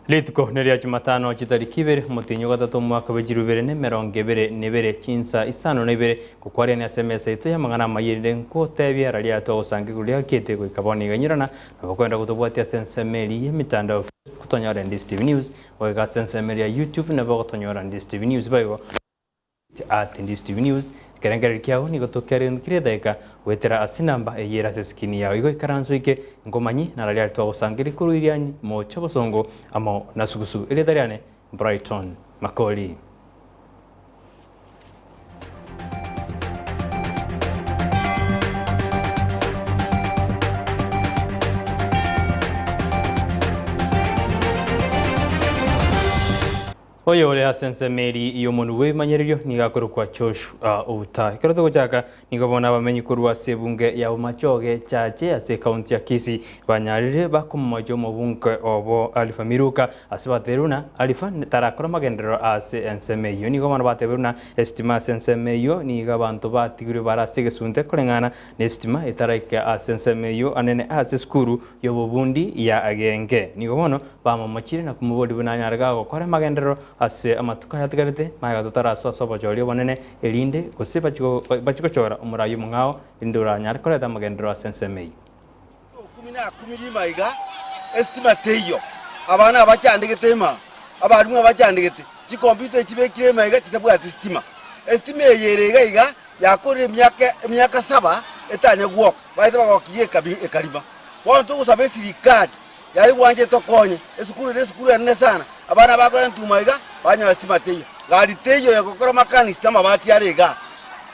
Rituko neria Jumatano chitariki ibere, omotienyi o gatato omwaka bwe chilifu ibere na emerongo ebere na ebere, chinsa isano na ibere, ngokwarania ase emesa yaito y'amang'ana amaya erinde nkotebie araria twagosanga igoro riakiete goika bono iga inyorana nabo kwenda gotobwatia ase ensemo eria y'emitandao Facebook tonyore Ndisi TV News, goika ase ensemo eria ya YouTube nabo gotonyora Ndisi TV News boigo. At Ndisi TV News, ekerengererio kiao nigo tokiarengeretie edaika goetera ase enamba eye ere ase eskrini yao. Igo ikaranso ike nkomanye nararia aria twagosangereria korwa Irianyi, Moocha, Bosongo amo na Sugusu. Erieta riane Brighton Makori. Oyore ase ensemo eria y'omonwa bw'ebimanyererio nigo akorokwa Joshua Outa. Ekero togochaka, nigo bono abamenyi korwa ase ebunge ya Bomachoge Chache ase ekaunti ya Kisii banyarire bakomomocha omobunge obo Alpha Miruka ase batebirie buna Alpha tarakora magenderero ase ensemo eyio. Nigo bono batebirie buna esitima ase ensemo eyio nigo abanto batigirwe bare ase egesunte koreng'ana nesitima etaraika ase ensemo eyio anene ase esukuru y'obobundi ya agenge. Nigo bono bamomochire na komoboria buna anyare gagokora amagenderero ase amatuko ayatigarete magega totarasoa ase obochori obonene, erinde gose bachie gochora omorai omong'ao, erinde oranyare koreta amagenderero ase ensemo eyio. Okumi na kumi rimo aiga, esitima teiyo, abana abachandegete ime aa, abalimu abachandegete, chikompiuta echibekire ime aiga chitabwati sitima. Esitima eye ere iga iga yakorire emiaka emiaka saba etanya gwoka, baete bagokigia ekabi ekarima. Bono togosaba esirikari yare gwancha etokonye, esukuru ere esukuru enene sana, abana bakore entuma iga, banyora sitima teiyo, gari teiyo ya gokora mechanics na amabati are igaa.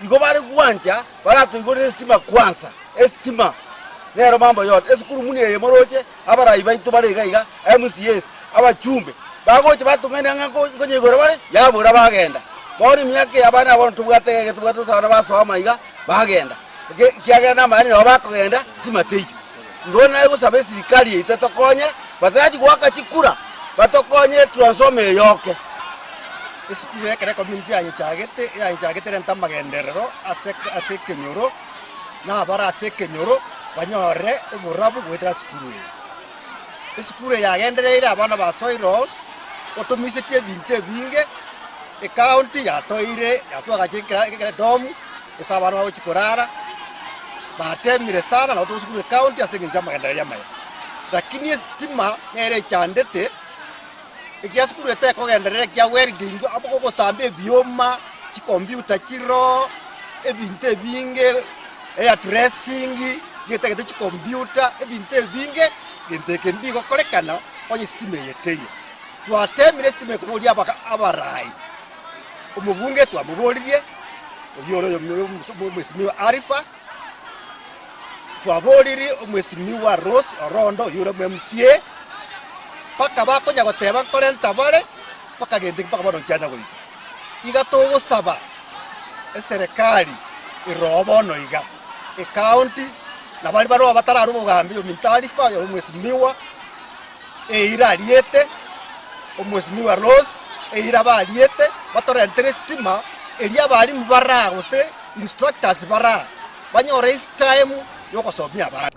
Igo bare gwancha baratoigorere esitima kwansa, esitima nero mambo yote. Esukuru buna eye moroche, abarai baito bare iga iga, MCAs, abachumbe, bagocha batong'aina ng'a nkonyeigora bare, yabora bagenda. Bono emiaka eye abana aba bono tobwate egege tobwate gose abana basoma iga, bagenda. Ekiagera namaene nabo bakogenda, sitima teiyo. Igo naye gosaba esirikari yaito etokonye, batarachi goaka chikura, batokonye etransformer eyoke. Esukuru ekero ecommunity yanyichagete, yanyichagete erente amagenderero ase ase ekenyoro, na abare ase ekenyoro banyore oborabu goetera esukuru eye. Esukuru eye yagendereire abana basoire oo, otomisetie ebinto ebinge, ecounty yatoeire yatwagache ekera ekere dorm, ase abana bagochia korara, batemire sana nabo togosukuru ecounty ase eng'encho y'amagenderero amaya. Lakini esitima nere echandete, ekiagera esukuru eye tekogenderera ekia welding amo gogosamba ebioma, chikompiuta chiroo, ebinto ebinge, hair dressing, getagete chikompiuta, ebinto ebinge, gento eke mbigokorekana onye esitima eye teiyo. Twatemire esitima ekoboria abaka abarai. Omobunge twamoboririe, oyio ore omwesimigwa Alifa, twaboririe omwesimigwa Rose Orondo oyio ore omo-MCA, mpaka bakonya goteba nkorenta bare, mpaka gento eke mpaka bono nkianya goika. Iga togosaba eserekari eroo bono iga, ecounty, na baria baroo batararwa obogambi, ominto Alifa, oyo ore omwesimigwa, eira ariete, omwesimigwa Rose, eira bariete, batorentere esitima, eria abalimu baraa gose instructors baraa, banyore time yogosomia abana.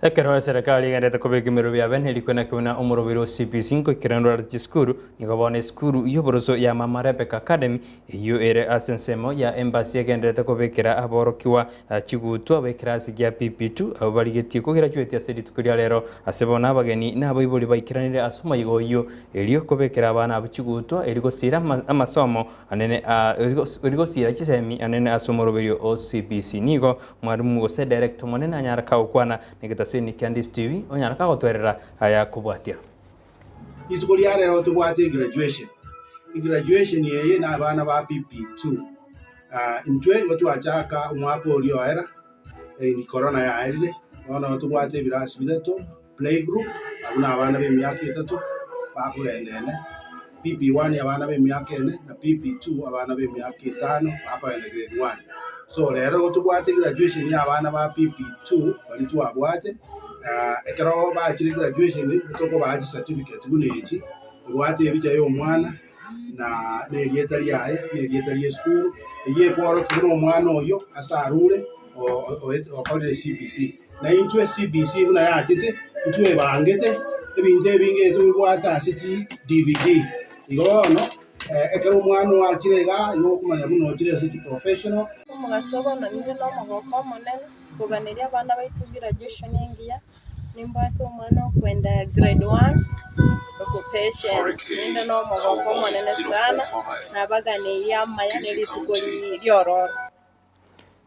Ekero eserekari egenderete kobeka emerobio yabe nerikwe naki buna omoroberi o CBC ngoikeranu orarete chisukuru, nigo bono esukuru y'oboroso ya Mama Rebecca Academy eyio ere ase ensemo ya Embassy egenderete kobekera aborokigwa chigutwa b'ekerasi gia PP2 abwo barigetie kograduate ase rituko ria rero ase bono abageni na abaibori baikeranire ase omoyega oyio erio kobekera abana abwo chigutwa erio gosiira amasomo anene erio gosiira chisemi anene ase omoroberio o CBC. Nigo mwalimu gose director omonene anyare kagokwana negetaseni kia Ndisi TV onyare kagotwerera aya kobwatia. Rituko ria rero tobwate egraduation, egraduation eye na abana ba PP2. Intwe igo twachaka omwaka oria oera, corona yaerire, bono tobwate ebirasi bitato, playgroup, abwo na abana ba emiaka etato bakogenda ene, PP1 abana ba emiaka ene, na PP2 abana ba emiaka etano bakogenda grade one. So rero igo tobwate graduation ya abana ba PP2 baria twabwate, ekero bachire graduation tokobaa chicertificate buna echi, ebwate ebicha ya omwana, na erieta riaye, na erieta ria esukuru, eyio ekworokia buna omwana oyio ase arure okorire CBC. Na intwe CBC buna yachete, ntwebangete. Ebinto ebinge tobibwate ase chi DVD. Igo bono, ekero omwana oo achire igaa, igo okomanya buna ochire ase chiprofessional. Omogaso bono ninde nomogoko omonene, koganeria abana baito graduation engiya, nimbwate omwana okwenda grade one, oko Patience, ninde nomogoko omonene sana, nabaganeirie amaya ne rituko riororo.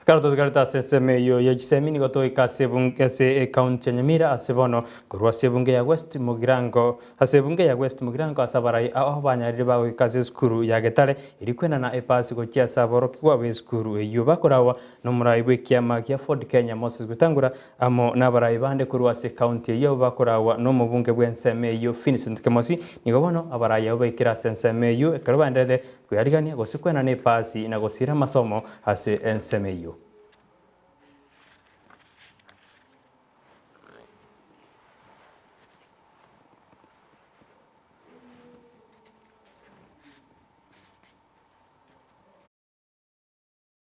Ekero totigarete ase ensemo eyio ye chisemi nigo togoika ase ebunge ase ecounty ya Nyamira ase bono korwa ase ebunge ya West Mugirango ase ebunge ya West Mugirango ase abarai ao banyarire bagoika ase esukuru ya Getare eria kwenana epasi gochia ase aborokigwa b'esukuru eyio bakorawa nomorai bw'ekiama gia Ford Kenya Moses Wetangula amo nabarai bande korwa ase ecounty eyio abwo bakorawa nomobunge bw'ensemo eyio Vincent Kemosi nigo bono abarai abwo baikire ase ensemo eyio ekero baenderete Kwearigania gose kwenana epasi na gosiira amasomo ase ensemo eyio.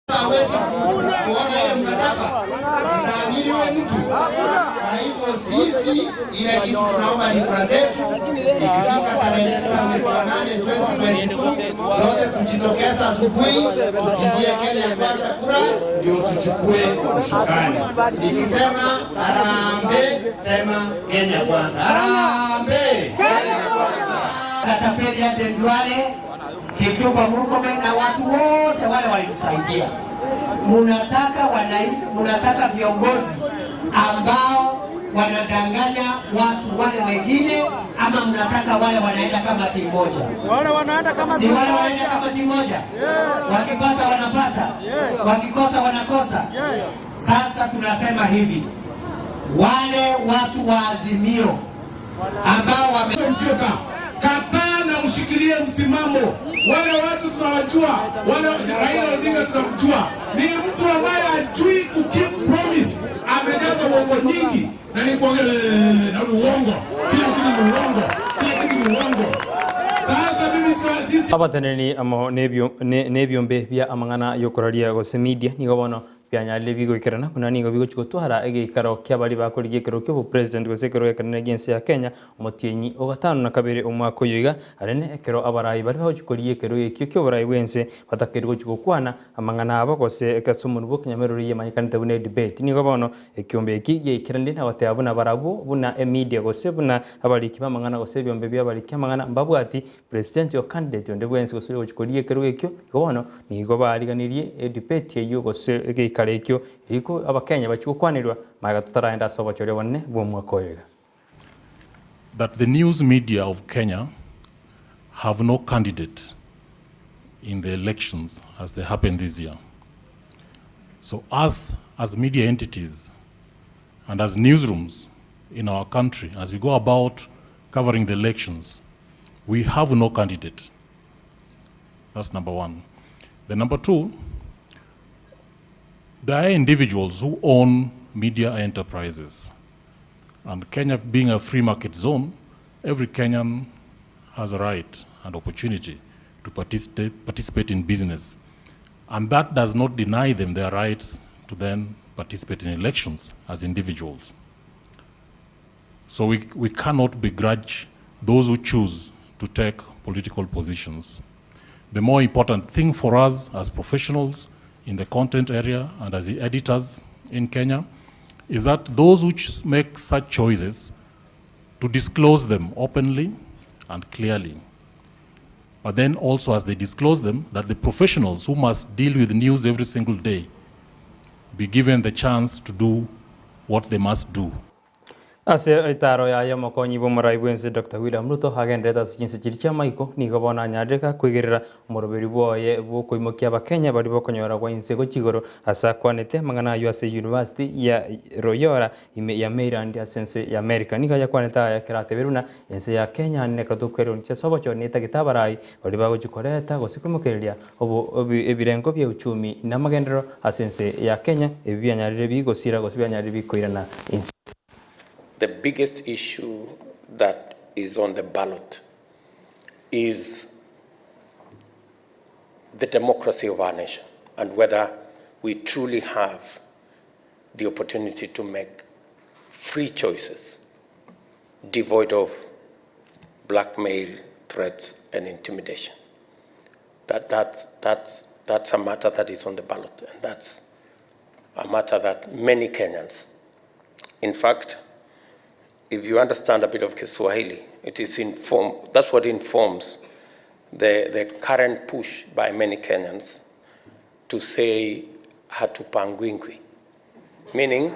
Hawezi kuona ile mkataba, mnaamini huyo mtu? Kwa hivyo sisi ile kitu tunaomba ni kura zetu, ikifika tarehe 9 mwezi wa 8 2022, zote tujitokeza asubuhi tupigie Kenya Kwanza kura ndio tuchukue ushukani. Nikisema harambee, sema Kenya Kwanza. Harambee! Kenya Kwanza! Katapeli Aden Duale, Kipchumba Murkomen na watu wote wale walitusaidia. Munataka wanai, munataka viongozi ambao wanadanganya watu wale wengine, ama mnataka wale wanaenda kama timu moja? Wale wanaenda kama Si wale wanaenda kama timu moja, wakipata wanapata, wakikosa wanakosa. Sasa tunasema hivi, wale watu wa Azimio ambao wame Msioka, kataa na ushikilie msimamo. Wale watu tunawajua, wale Raila Odinga tunamjua, ni mtu ambaye hajui ku keep promise, amejaza uongo nyingi na ni kuongea na ni uongo, kila kitu ni uongo, kila kitu ni uongo. Sasa mimi tuna sisi Abateneni amo nebiombe bia amang'ana yokoraria gose media nigo bono bianyarire bigoikerana buna nigo bigochi gotwara egeikaro kia baria bakorigia ekero kia obopresident gose ekero gekanene gia ense ya Kenya omotienyi o gatano na kabere omwaka oyo iga arene ekero abarai baria bagochi korigia ekero ekio kia oborai bwa ense batakeire gochi gokwana amang'ana abo gose ase omonwa bwa ekenyamerero eyio emanyekanete buna edebate. Nigo bono ekiombe eki giaikeranire na goteba buna barabwo buna emedia gose buna abariki b'amang'ana gose ebiombe bia abariki amang'ana mbabwati Presidential candidate onde bwensi gose oyogochia korigia ekerogo ekio, igo bono nigo baariganirie edebate eyio gose egeikaro ekio eriko abakenya bachie gokwanerwa magega totaraenda ase obochori obonene bw'omwaka oyo iga. That the news media of Kenya have no candidate in the elections as they happen this year. So us as media entities and as newsrooms in our country, as we go about covering the elections, we have no candidate. That's number one. The number two, there are individuals who own media enterprises. And Kenya being a free market zone, every Kenyan has a right and opportunity to participate in business. And that does not deny them their rights to then participate in elections as individuals. So we cannot begrudge those who choose to take political positions. The more important thing for us as professionals in the content area and as the editors in Kenya is that those who make such choices to disclose them openly and clearly. But then also as they disclose them, that the professionals who must deal with news every single day be given the chance to do what they must do. Ase etaaro yaye omokonyi bw'omorai bw'ense Doctor William Ruto agenderete ase chinse chiria chi'amaiko, nigo bono anyarire gakoigerera omoroberi bwoye bw'okoimokia abakenya baria bokonyora gwa inse gochia igoro ase akwanete amang'ana ayio ase University ya Loyola ime ya Maryland ase ense ya America. Nigo ayakwanete aya ekero atebirie buna ense ya Kenya nere tokoeronia ase obochori netagete abarai baria bagochia koreta gose koimokereria ebirengo bia uchumi na amagenderero ase ense ya Kenya ebi bianyarire bigosira gose bianyarire bikoirana inse. The biggest issue that is on the ballot is the democracy of our nation and whether we truly have the opportunity to make free choices. devoid of blackmail, threats, and intimidation. That, that's, that's, that's a matter that is on the ballot, and that's a matter that many Kenyans, in fact, if you understand a bit of Kiswahili, it is inform, that's what informs the, the current push by many Kenyans to say hatupangwingwi, meaning,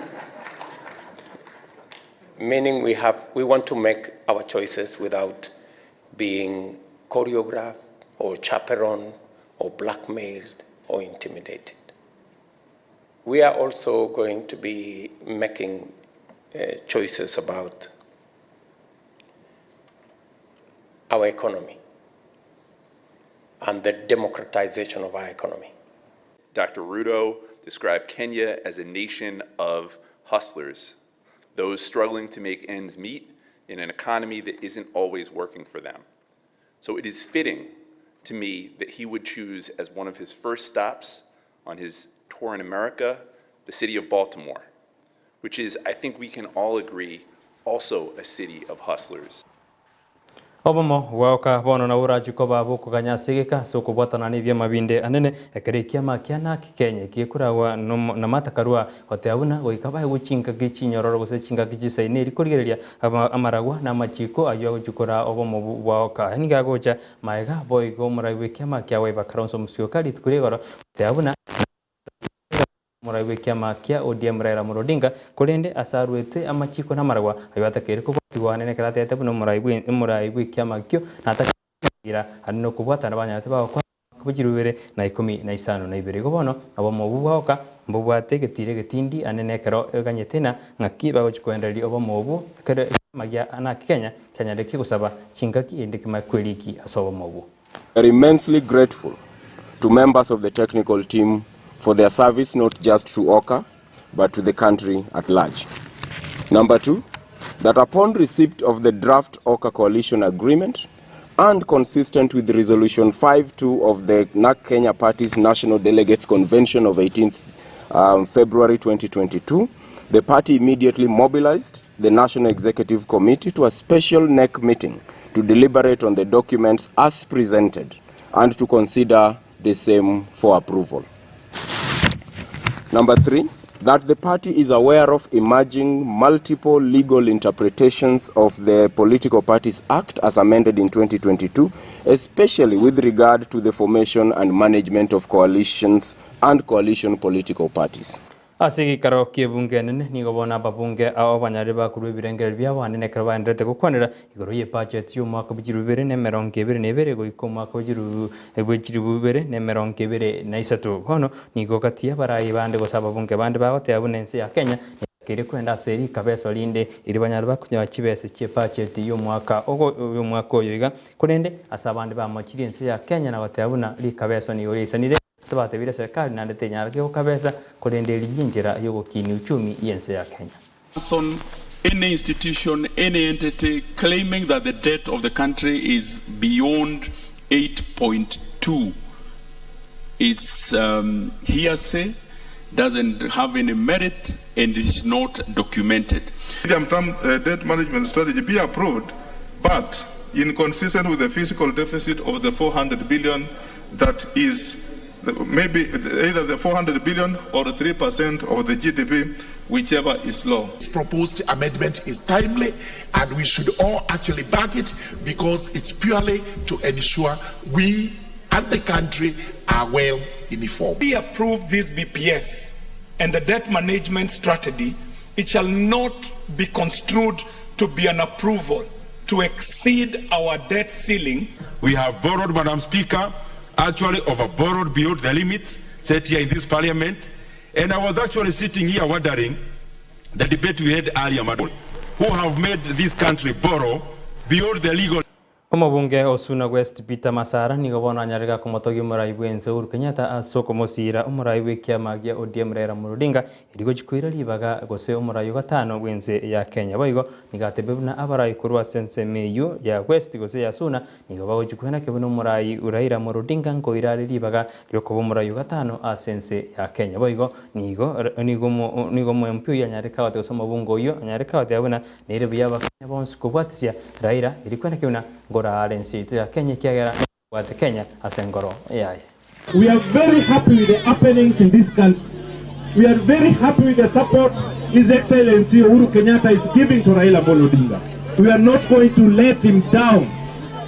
meaning we, have, we want to make our choices without being choreographed or chaperoned or blackmailed or intimidated. We are also going to be making uh, choices about our economy and the democratization of our economy. Dr. Ruto described Kenya as a nation of hustlers, those struggling to make ends meet in an economy that isn't always working for them. So it is fitting to me that he would choose as one of his first stops on his tour in America the city of Baltimore, which is, I think we can all agree, also a city of hustlers. Obomo bwaoka bono na orachiko babo koganya segeka ase okobwatana na ebiama binde anene ekero ekiama kia NARC Kenya ekigekoragwa na Martha Karua gotea buna goika baegwe chingaki chinyororo gose chingaki chisaine eri korigereria amaragwa na amachiko aywo agochikora obomo bwaoka. Aya nigo agocha maega boigo omorai bwa ekiama kia Wiper Kalonzo Musyoka rituko ria igoro gotea buna Omorai bw'ekiama kia ODM Raila Amolo Odinga korende ase arwete amachiko na amaragwa ayio atakeire kobwatigwa anene ekero atebete buna omorai omorai bw'ekiama ekio natakeire komoira are nokobwatana banyarete bagokora omwaka bwe chilifu ibere na ikomi na isano na ibere. Igo bono obomo obwo bwaoka mbobwate egetiro egetindi anene ekero eganyete na ng'aki bagochia koendereria obomo obwo ekero ekiama gia NARC Kenya kianyarekie gosaba chingaki erinde kemanye kweriki ase obomo obwo. We are immensely grateful to members of the technical team for their service not just to OCA but to the country at large. Number two, that upon receipt of the draft OCA coalition agreement and consistent with Resolution 5.2 of the NARC Kenya Party's National Delegates Convention of 18th um, February 2022, the party immediately mobilized the National Executive Committee to a special NEC meeting to deliberate on the documents as presented and to consider the same for approval. Number three, that the party is aware of emerging multiple legal interpretations of the Political Parties Act as amended in 2022, especially with regard to the formation and management of coalitions and coalition political parties. Ase egeikaro ki'ebunge enene nigo bono ababunge ao banyarire bakorua ebirengererio biabo anene ekero baendererete gokwanera igoro y'ebudget y'omwaka bwe chilifu ibere na emerongo ebere na ebere goika omwaka bwe chilifu bwe chilifu ibere na emerongo ebere na isato. Bono nigo gati y'abarai bande gose ababunge bande bagoteba buna ense ya Kenya netakeire kwenda ase rikabeso rinde erio banyare bakonyoa chibese chi'ebudget y'omwaka ogo y'omwaka oyo iga korende ase abande bamochirie ense ya Kenya na goteba buna rikabeso nigo riaisanire Ase batebire serikali naende tenyareti gokabesa, korende erigie enchera y'ogokinia uchumi y'ense ya Kenya. Person, any institution, any entity claiming that the debt of the country is beyond 8.2 it's um, hearsay, doesn't have any merit, and is not documented. Medium-term uh, debt management strategy be approved, but inconsistent with the fiscal deficit of the 400 billion that is maybe either the 400 billion or 3% of the GDP, whichever is low. This proposed amendment is timely and we should all actually back it because it's purely to ensure we and the country are well informed. We approve this BPS and the debt management strategy, it shall not be construed to be an approval to exceed our debt ceiling. We have borrowed, Madam Speaker, actually overborrowed beyond the limits set here in this parliament. And I was actually sitting here wondering the debate we had earlier, Madam, who have made this country borrow beyond the legal Omobunge o Suna West Peter Masara nigo bono anyare gakomotogia omorai bw'ense Uhuru Kenyatta ase okomosiira omorai bw'ekiama gia ODM Raila Amolo Odinga erio gochia koira ribaga gose omorai o gatano bw'ense ya Kenya. Boigo nigo atebe buna abarai korwa ase ensemo eyio ya West gose ya Suna nigo bagochia kwenake buna omorai Raila Amolo Odinga nkoira are ribaga riokoba omorai o gatano ase ense ya Kenya. Boigo nigo nigo nigo omo MP oyio anyare kagoteba gose omobunge oyio anyare kagoteba buna nere buya. Bonsi kobwatisia Raila eri kwene buna ngora are ense yaito ya Kenya ekiagera nabwate Kenya ase engoro yaye. We are very happy with the happenings in this country. We are very happy with the support His Excellency Uhuru Kenyatta is giving to Raila Amolo Odinga. We are not going to let him down.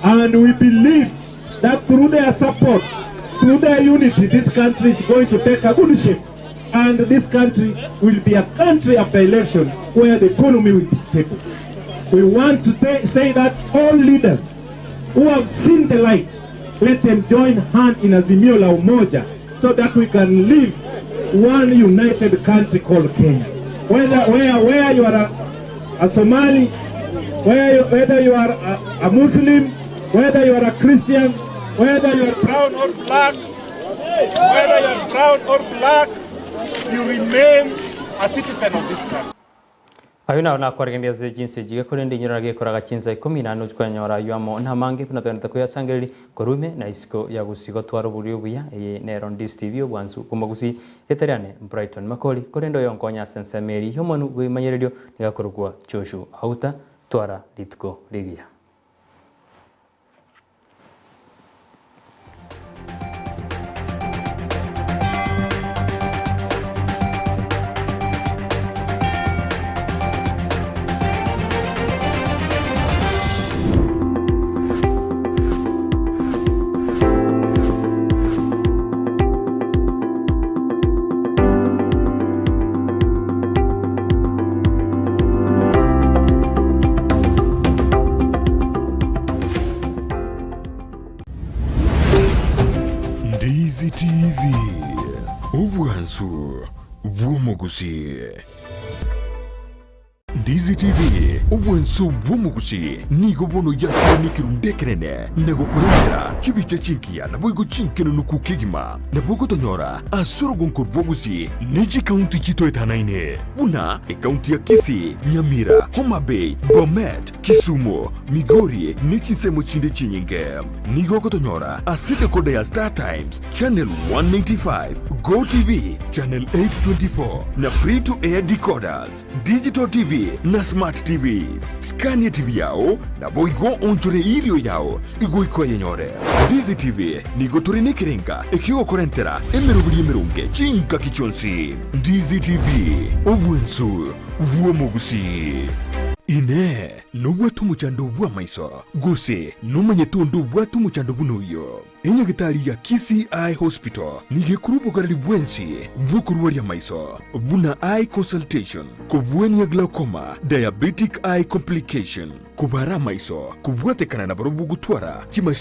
And we believe that through their support, through their unity, this country is going to take a good shape. And this country will be a country after election where the economy will be stable. We want to ta- say that all leaders who have seen the light, let them join hand in Azimio la Umoja so that we can live one united country called Kenya. Whether where, where you are a, a Somali, where you, whether you are a, a Muslim, whether you are a Christian, whether you are brown or black, whether you are brown or black, you remain a citizen of this country. Ayio naro nakwaregereria ase chinsa echi iga, korende inyora gekoraga chinsa ikomi na nusu kwanyora ayio amo namange buna togenderete koyasangereria korwa ime na isiko ya gusii gotwara oboria obuya. Eye nero Ndisi TV obwansu bw'omogusii rieta riane Brighton Makori, korende oyo nkonya ase ensemo eria y'omonwe bw'ebimanyererio nigo akorokwa Joshua Auta. Twara rituko rigiya. Ndizi TV, obwansu bw'omogusii. Ndizi TV, obwansu bw'omogusii nigo bono yakire nekerundu ekenene na gokorentera chibicha chingiya naboigo chinkenenuku kegima. Nabo ogotonyora ase orogonko rw'ogusii ne chikaunti chitoetanaine buna ekaunti ya Kisii, Nyamira, Homa Bay, Bomet, Kisumu, Migori ne chinsemo chinde chinyinge. Nigo ogotonyora ase decoder ya Star Times, Channel 195, Go TV, Channel 824 na Free to Air decoders, Digital TV na Smart TVs. Scan etv yao naboigo onchore irio yao igoika oyenyore. Ndizi TV nigo tore nekerenga ekiogokorentera emeroberi emeronge chingaki chionsi. Ndizi TV, obwensu bw'omogusii. Inee! Nobwate omochando bw'amaiso, gose nomanyete onde obwate omochando buna oyio? Enyagitari ya Kisii Eye Hospital nigo ekorwa obogareri bwensi bw'okorwaria amaiso, buna eye consultation, kobwania glaucoma, diabetic eye complication, kobara amaiso, kobwatekana nabarobwo gotwara chimashini.